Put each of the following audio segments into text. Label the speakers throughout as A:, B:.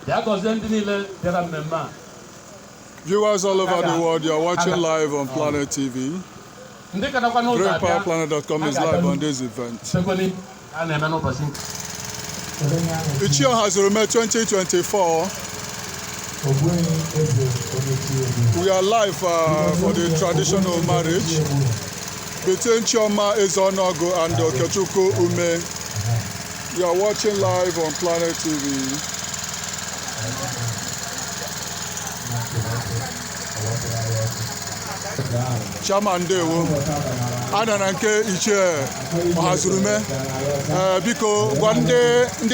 A: Bịa gọzie ndị niile bịara mmemme a.
B: Viewers all over the world, you are watching live on Planet TV.
A: Ndị ka nakwa n'ụzọ abịa
B: BrainPowerPlanet.com is live on this event.
A: Sekweni a na-eme n'ụbọchị nke
B: Ichie Ohazurume 2024. We are live for the traditional marriage between Chioma Ezeonogu and Okechukwu Ume. You are watching live on Planet TV. Chairman, ndewo. A nọ na nke Ichie Ọhazurume. Ee, biko gwa ndị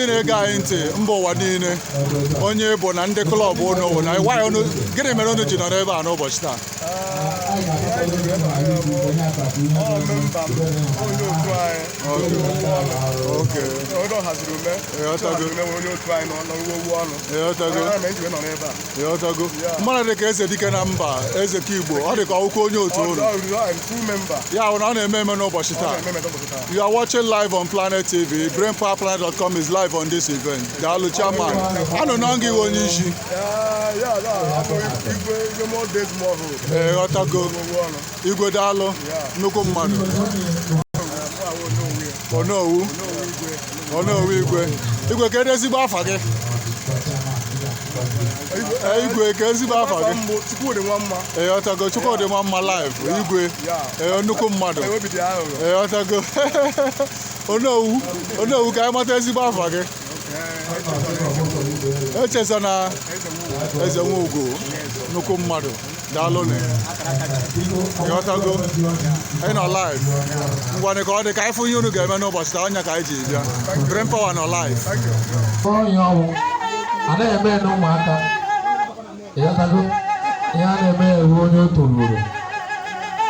B: na-ege anyị ntị mba ụwa niile onye bụ na ndị club unu wụ na why unu, gịnị mere unu ji nọrọ ebe a n'ụbọchị taa?
C: Ọ member m, onye otu anyị. Onye Ọhazurume.
B: Ịghọtago.
C: Ọhazurume nwere onye otu anyị nọ n'owu ọnụ.
B: Ịghọtago.
C: Onye mere eji wee nọ n'ebe a.
B: Ịghọtago. Mmadụ dị ka Eze Dike na mba, Eze ka Igbo, ọ dị ka ọwụkwa onye otu unu.
C: Ọ full member.
B: Ya hụ na ọ na-eme eme n'ụbọchị
C: Ọ
B: taa.
C: na-eme eme n'ụbọchị taa.
B: You are watching live on Planet TV. BrainPowerPlanet.com is live on this event. Daalụ, chairman. Anụ na nga iwe onye isi.
C: Ya, abụ igwe, igwe, more days, more hope.
B: Ịghọtago.
C: Owu ọnụ.
B: Igwe, daalụ. Nnukwu mmadụ. Onowu. Onowu igwe. Igwe, kedu ezigbo afa gị? Ee, igwe, ka ezigbo afa gị?
C: Mbụ Chukwudị Nwamma.
B: Ịghọtago. Chukwudị Nwamma live. Igwe. Ee, nnukwu mmadụ.
C: Obi dị aghụghọ.
B: Ịghọtago. Onowu. Onowu, ka anyị mata ezigbo afa gị. Echeza na Eze Nwugo, nnukwu mmadụ. Daalụ. Ịghọtago, anyị nọ live. Ngwanị, ka ọ dị ka anyị fụ ihe unu ga-eme n'ụbọchị taa. Ọnya ka anyị ji bịa. Brain Power nọ live.
D: Onye ọnwụ anaghị eme na ụmụaka, ịghọtago, ihe a na-eme ewu onye o toruru.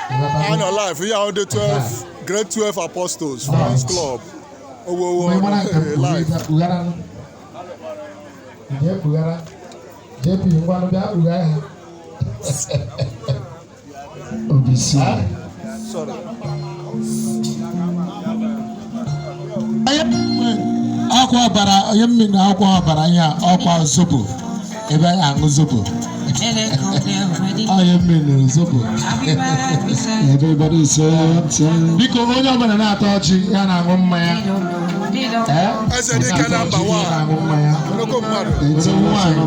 B: Anyị nọ live. Ihe ahụ dị 12 Great 12 Apostles Fans Club owowo
D: Mgbe mara nke m
B: live.
D: Kpughara, jee kpughara JP, ngwanụ, bịa kpugha ha.
E: Obisi.
B: Sorry.
D: Ọkwa ọbara onye mmiri na ọkwa ọbara ihe a, ọkwa zobo, ebe a aṅụ zobo, onye mmiri zobo.
E: Everybody say
D: Biko, onye ọbụla na-ata ọjị ya na-aṅụ mmanya. Eh?
B: Eze Dike number one.
D: Na-aṅụ mmanya.
B: Nnukwu mmadụ.
D: Odogwu nwanyị,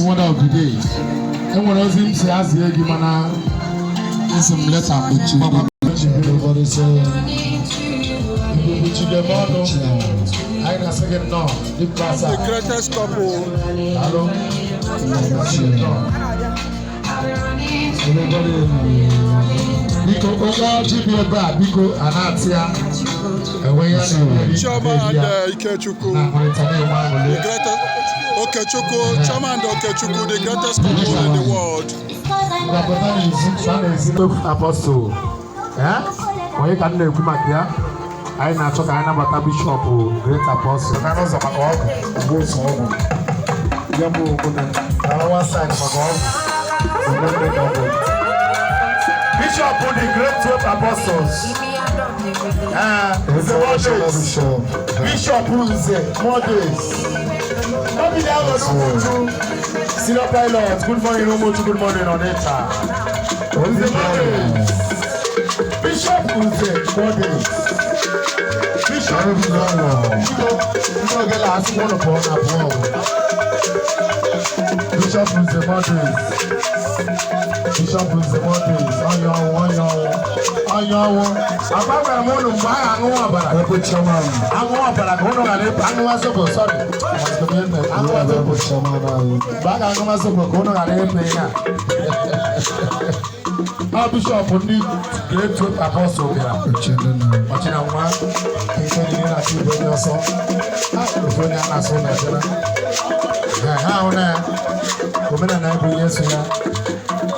D: woman of the day. Enwere ozi m si azie gị, mana esi m leta mkpuchi.
E: Everybody say
D: Mkpuchide m ọnụ. Anyị na-asị gị nnọọ dịka
B: The greatest couple.
D: Daalụ. Nnọọ.
E: Everybody.
D: Biko, onye ọjị bi ebe a, biko, a na-atị ya enwe ya na-eri.
B: Chioma and Ikechukwu.
D: Na-akparịta, na-enwe aṅụrị.
B: The greatest Okechukwu, Chioma and Okechukwu, the greatest couple in the world.
D: Ngwakọta n'ezi, a na-ezi apostle. Eh? Onye ka m na-ekwu maka ya? Anyị na-achọ ka anyị nabata bishọp Great Apostle. Na n'ụzọ maka ọgwụ,
E: Ogbu otu ọgwụ.
D: Ya bụ obodo na one side maka ọgwụ. Obodo na ọgwụ. Bishop the Great 12 Apostles. Eh, Nze Mondays.
E: Bishop.
D: Bishop Nze Mondays. Obi dị ahụ n'Umuchu. Senior pilot, good morning, Umuchu, good morning, Onitsha. Nze Mondays. Bishop Nze Mondays. Bishop
E: Obi dị ọnụ.
D: Biko, ndị ogele asị ụnụ pụọ na pụọ. Bishop Nze Mondays. Bishop Nze Mondays. Onye ọnwụ, onye ọnwụ, onye ọnwụ. Akwa gwara m ụnụ mgbe a ga-aṅụ ọbara.
E: Ebe chairman.
D: Aṅụ ọbara ka ụnụ ghara ịpụ, aṅụwa zobo, sorry. Aṅụwa
E: Ebe
D: zobo.
E: chairman anyị.
D: Mgbe a ga-aṅụwa zobo ka ụnụ ghara ịpụ ihe a. Ọ bishọp ndị Great 12 Apostle bịara.
E: Uchenna na.
D: Ọchịna nwa nke niile na-achụ ibe onye ọsọ. Ha ofu onye a na-asụ na ejere. Ha ahụ na ya. Omenala ya bụ ihe so ya.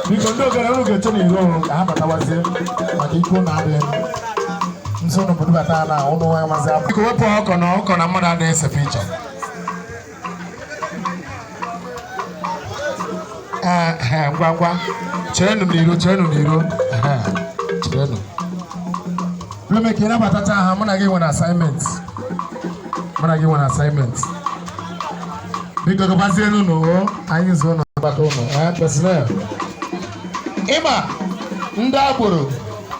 D: Biko, ndị ogere unu ga-eche n'iro ka ha batawazie maka ike ụnụ adịghị nso unu budubata na ụnụ nwa mazi apụ. Biko, wepụ ọkọ na ọkọ na mmadụ adịghị ese picha. Ee, ngwa ngwa, cherenụ n'iro, cherenụ n'iro. Ehe, cherenụ. Eme ka ị nabatacha ha, mụ na gị nwere assignment. Mụ na gị nwere assignment. Biko gabazienụ nụ o, anyị zuo na mgbakọ ụnụ. Ee, personnel. Ịma ndị agboro,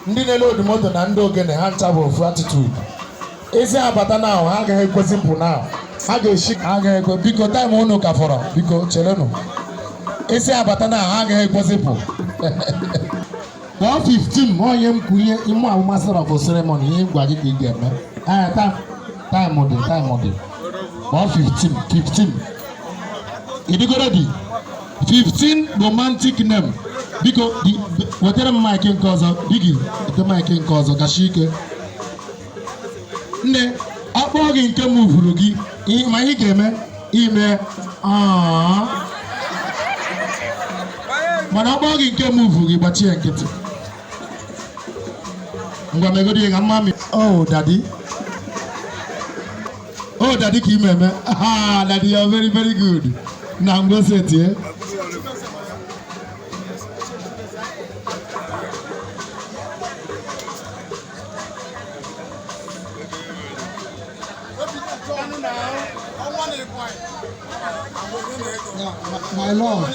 D: ndị na-ele moto na ndị ogene, ha ncha bụ ofu attitude. Ezi abata na ahụ, ha agaghị ekwesị mpụ na ha ga-eshi, ha agaghị ekwe. Biko, time unu ka fọrọ, biko cherenụ. Ezi abata na ha agaghị ekwesị pụ. Kpọọ 15 onye m kwu ihe ịmụ ahụ, master of ceremony, ihe gwa gị ka ị ga-eme. Ee, time dị, time dị. Kpọọ 15, 15. Ịdịgo ready? 15 romantic name. Biko, wetara m mic nke ọzọ. Bigi, weta mic nke ọzọ. Gashi ike. Nne, akpọọ gị nke m vuru gị, ma ihe ị ga-eme ime "Aw." Mana akpọọ gị nke m vuru gị, gbachie nkịtị. Ngwa, megodi ya ka mma mi. Oh daddy, oh daddy, ka ime eme. Ah daddy, you are very very good. Na ngosi etie.
E: My lord,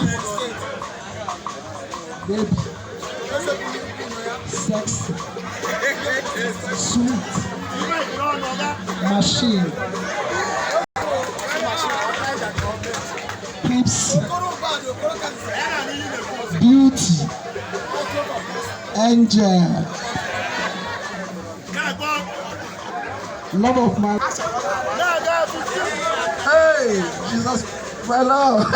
E: baby, sexy, sweet, machine, Pepsi, beauty, angel, love of my. Hey, Jesus, my love.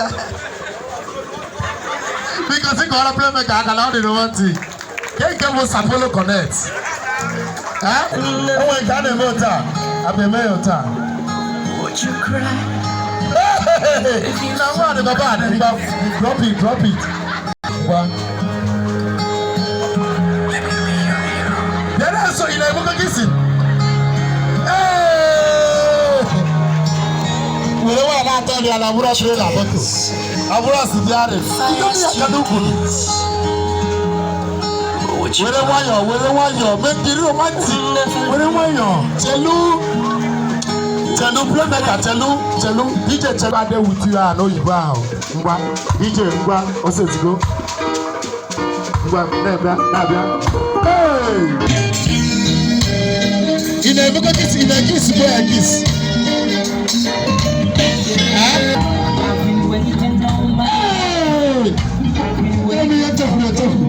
D: Biko, sị ka ọrụ playmaker aka na ọ dị romantic. Ke nke bụ Sapolo Connect. Eh? O nwere nke a na-eme otu a, abịa eme ya otu a.
F: Would you cry?
D: Na nwa dị baba dị. Ngwa, drop it, drop it. Ngwa. Bịa na-eso, ị na-egbukọ gị si. Ee! Were nwaanyị na-atọ dị ala bụrụ trailer moto. Abụrụ ọsịdịarị. Ndị ya ka n'ukwu.
F: Would you
D: Were nwayọọ, were nwayọọ, mekiri romantic. Were nwayọọ, chelu. Chelu, playmaker, chelu, chelu, DJ chelu ade with you a n'oyibo ahụ. Ngwa, DJ, ngwa, osetigo. Ngwa, na-abịa, na-abịa. Hey! Ị na-emekwa kiss, ị na-kiss boy ya kiss. Eh?
F: I've been waiting all my
D: Hey! Were m ihe chefuru echefu.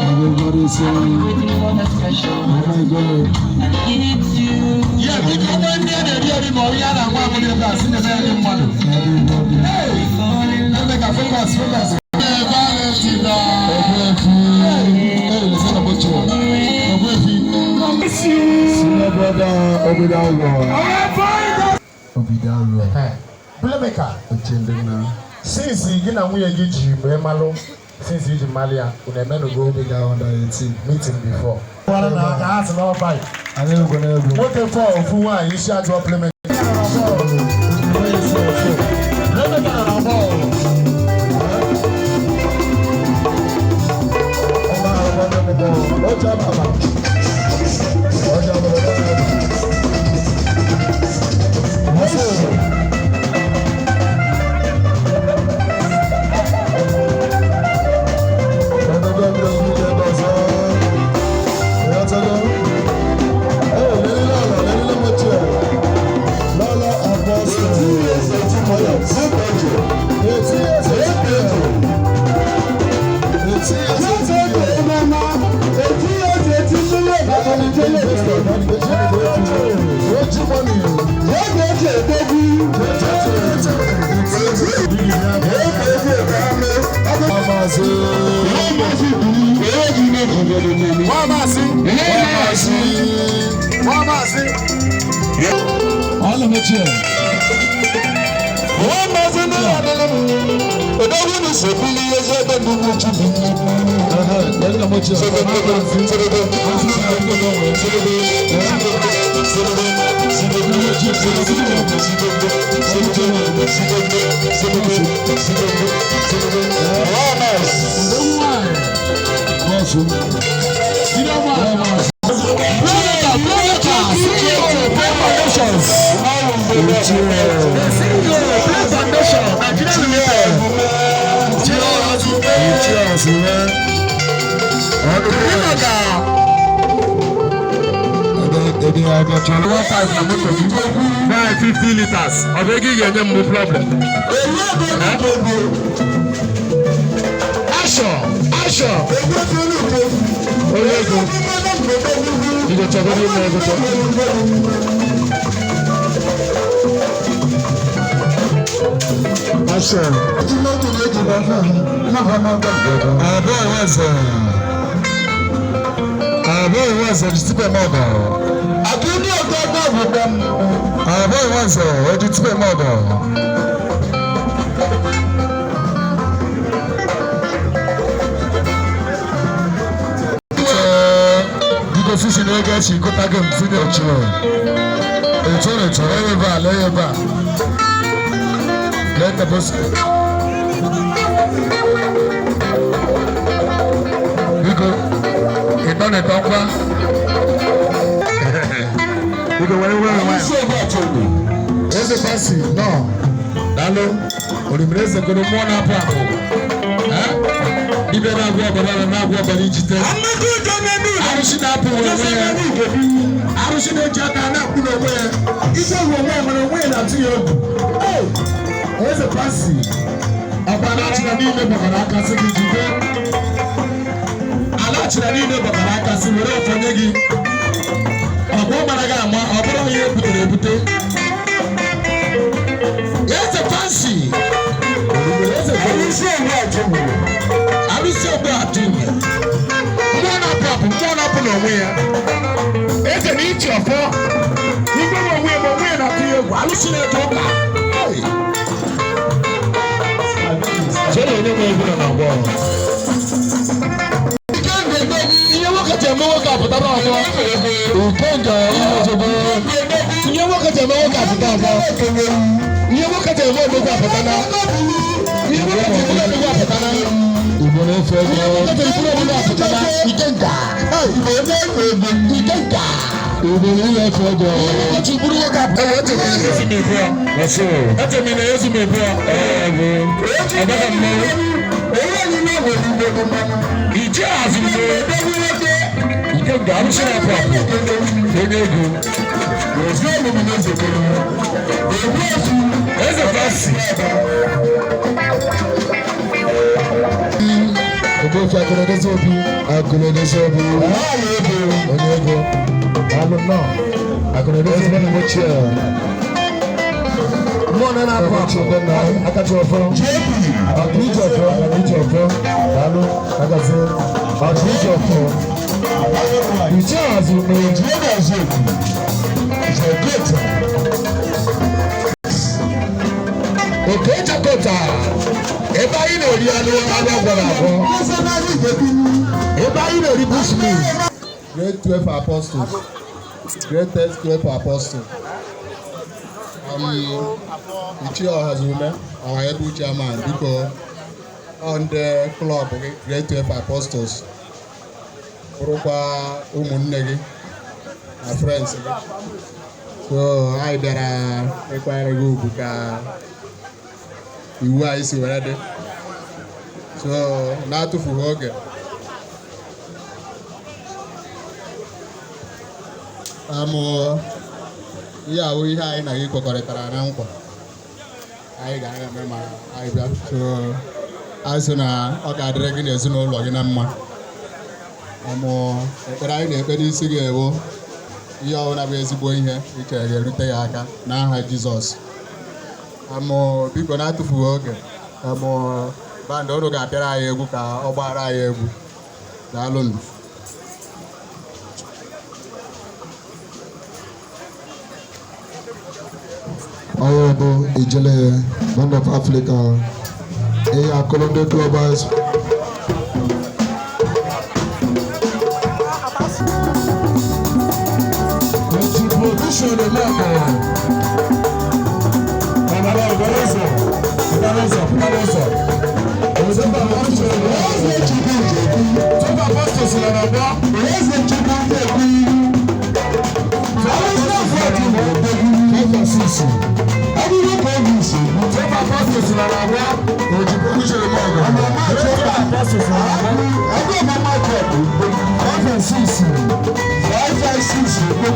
E: Everybody say,
F: waiting for that special
E: oh my God.
F: and it's you.
D: Yeah, biko, onwe ndị a na-eri eri ma ọ ihe a na-agwa agwa ebe a, si na-eme ya ndị mmadụ.
E: Everybody.
D: Hey!
F: Fall in love.
D: Emeka, focus, focus. Hey, Valentina.
E: Ogbuefi.
D: Hey, listen to Bocho. Ogbuefi.
E: Senior brother Obidawo. Obidawo.
D: Playmaker,
E: Ochendena.
D: Since gị na nwunye gị ji wee malụ, since iji malụ ya, unu emenugo
E: Obiga under 18.
D: meeting before? Gwara na aka ha sị na ọ bai.
E: Anyị egwu n'egwu.
D: Nwoke fọ ofu nwaanyị isi ajụọ playmaker. Playmaker nọ na bọọlụ.
E: Ọma arụkwa ndị bọọlụ. Oche ababa. Oche ababa. Whistle. Ọdọdọ ndị ebe ọzọ. Ịghọtago? Ee, lelele ala, lelele mochie. Lọlọ Apostle. 18 years, 18 years. 18 years, 18 years. Oji money. Maazị.
D: Nwa maazị. Nwa maazị.
E: All of it here.
G: Wọ́n máa fi ní àdínní òdòwú ní sèbílì ẹsẹ̀ ẹgbẹ́ gbogbo jù.
E: Lelele mochie. Bọ́ọ̀sù.
D: Playmaker, playmaker, CEO, Play Foundations. The CEO, Play Foundation, Nigeria. One five na moto gị buy 50 liters, ọ bụ ego ị ga-enye m bụ problem. Ashọ ashọ onye ego ị ga-echọgoro ime ego chọ. Ashọ abụọ weze abụọ weze jitipe mọgọ abụọ weze ejitipe mọgọ. Biko sisi na ego esi gota gị m si na ochi etu etu ebe a lee ebe a lee tebụl. Biko ịtọ na ịtọ nkwa, biko were were nwayọ. Eze pasi nọ, daalụ. Orimiri eze goro mmụọ na-apụ apụ. Dibịa na-agwọ ọbara na-agwọ ọbara ijite arụsị na-apụ onwe ya, arụsị na-eji aka na-akwụ n'onwe ya, ike egwu onwe ya mere onwe ya na-atụ ya egwu. Eze pasi ọkwa na-achịna niile gbakọrọ aka sị gị jide ala achịna niile gbakọrọ aka sị were ọfọ nye gị. Ọgwụ mara gị ama, ọ bụrụ ihe e butere ebute. Eze pasi eze arụsị ogbe atụnye mmụọ na-apụ apụ, mmụọ na-apụ n'onwe ya, eze na ichi ọfọ igwe m onwe ya ma onwe ya na-atụ ya egwu, alụsị na-eje ụka. Hey! Chere onye nwe egwu nọ n'ọgbọ. Ihe nwoke ji eme nwoke apụta n'ọgbọ. Ikenga ihe nwoke ji eme nwoke apụta ọgbọ. Ihe nwoke ji eme odogwu apụta na. Ihe nwoke ji eme odogwu apụta na.
E: Igbo na-efe ego.
D: Ihe nwoke ji eme odogwu apụta na. Ikenga. Ikenga.
E: Igbo na-efe ego.
D: Ihe nwoke ji bụrụ nwoke apụta na. Ezi m ebu a. Eche m na ezi m ebu a. Ọgbakọ mmanwụ. Ije azụ mgbe. Ikenga arụsị na-apụ apụ. Onye ego. Eze Fasi.
E: Ogbuefi Akụnedezi Obi, Akụnedezi Obi, onye ego, daalụ nnọọ. Akụnedezi Obi na ochie.
D: Mmụọ na-apụ apụ.
E: Akachi ọfọ, Ọkụ ọfọ, Ọkụ ọfọ, daalụ, agazi, Ọkụ ọfọ. Iche azụ na
D: Oke Jakota, ebe anyị na-eri anụ anụ agwọrọ agwọ, ebe anyị na-eri bushmeat.
E: Great 12 Apostles, greatest 12 Apostles. Ichie Ọhazume, our able chairman, biko, on the club gị, Great 12 Apostles, bụrụkwa ụmụnne gị na friends gị. So anyị bịara ịkwanyere gị ugwu ka iwu anyị si were dị. So na-atụfughị oge, amụ ihe ahụ ihe anyị na gị kwekọrịtara na nkwa anyị ga-eme ma anyị bịa. So a sị na ọ ga-adịrị gị na ezinụlọ gị na mma. Amụ ekpere anyị na-ekpe n'isi gị ewo ihe ọbụla bụ ezigbo ihe ị chere ga-erute ya aka n'aha Jizọs. Amụ biko, na-atụfughị oge, amụ band unu ga-apịara anyị egwu ka ọ gbara anyị egwu. Daalụnụ.
H: Honorable Ijele, Band of Africa, Eya Colombo Clubbers.
D: Contribution eme ọkọ. Bàbá ìbẹ̀rẹ̀ ìbẹ̀rẹ̀ ìbẹ̀rẹ̀ 12 Apostles nọ n'ọgbọ. 12 and 6. 12.
H: Apostles nọ n'agwa. Apostles nọ n'agwa. 5 and 6. 5 5 6.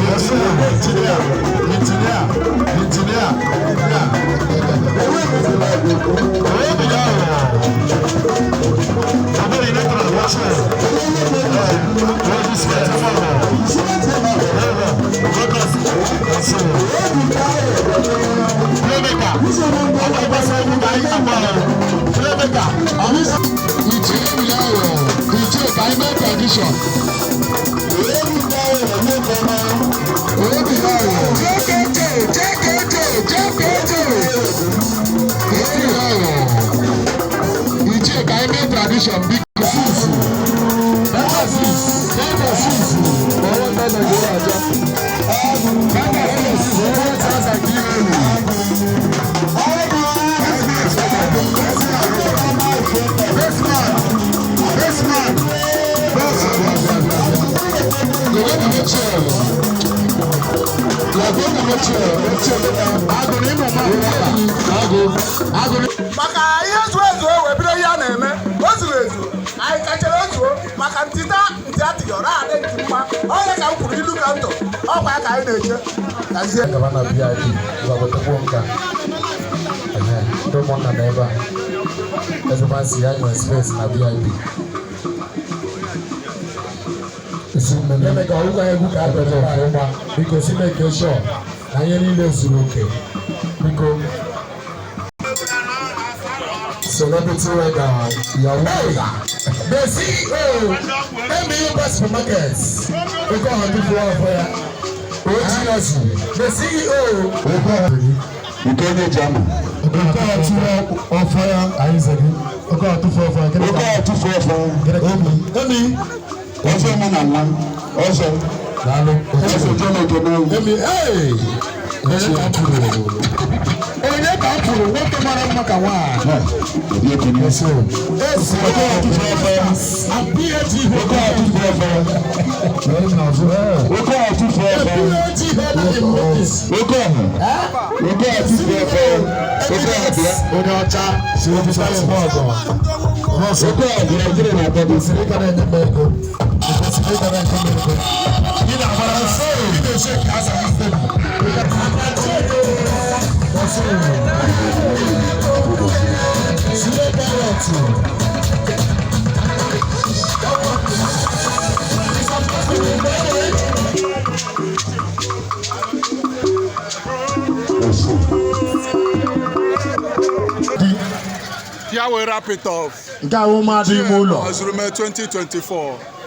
D: Yes, sir. Injinia, injinia, ya. Obi ya o. Obere electoral watch. Tradition. Ichie ka anyị mee tradition biko.
C: Maka ihe zuo ezuo wee bido ihe a na-eme o zuru ezu anyị kachara ozuo maka ntịta ntị atịghị ọra adị ntị mma onye ka m kwuru ilu ka ntụ ọkwa ya ka anyị na-eche gazie.
D: Gaba na VIP, gwagotekwu nka. Ehe, ndị ụmụnna nọ ebe a. Ezigbo nsị ya nwere space na VIP. Isi mmemme. Eme ka ọgwụgwọ egwu ka abịa ọfụma. Biko si make sure na ihe niile zuru oke. Biko. Celebrity weather, your way. The CEO, MBU Best Supermarkets. Oke ọha tupu afọ ya. OGS, the CEO.
G: Nke onye ji ama.
D: Oke ọtụtụ ọfọ ya. Anyị zere. Oke ọtụtụ ọfọ ya.
G: Oke ọtụtụ ọfọ.
D: Emi. Emi.
G: Ọzọ mụ na nwa. Ọzọ.
D: Daalụ.
G: Ọzọ jọọ na ekene.
D: Emi, hey! Onye ka m kwuru? Onye ka m kwuru? Nwoke mara mma ka nwaanyị.
G: Esi. Oke ọtụtụ ọfọ ya.
D: PhD.
G: Oke ọtụtụ ọfọ ya. Oke ọtụtụ ọfọ ya.
D: PhD holder in office.
G: Oke ọha. Oke ọtụtụ ọfọ ya. Oke ọha bịa.
D: Onye ọcha si ofufe ebe ọgọ.
G: Oke ọha bịa jiri na atọ dị.
D: Kwesịrị ịga na-enye m ego. Kwesịrị ịga na-enye m ego. Ị na-agbara nsọ, ị na-eche ka a sara nsọ. Sile parrot.
B: Ya wee wrap it off.
D: Nke a wụ mmadụ ime ụlọ.
B: Ọhazurume 2024.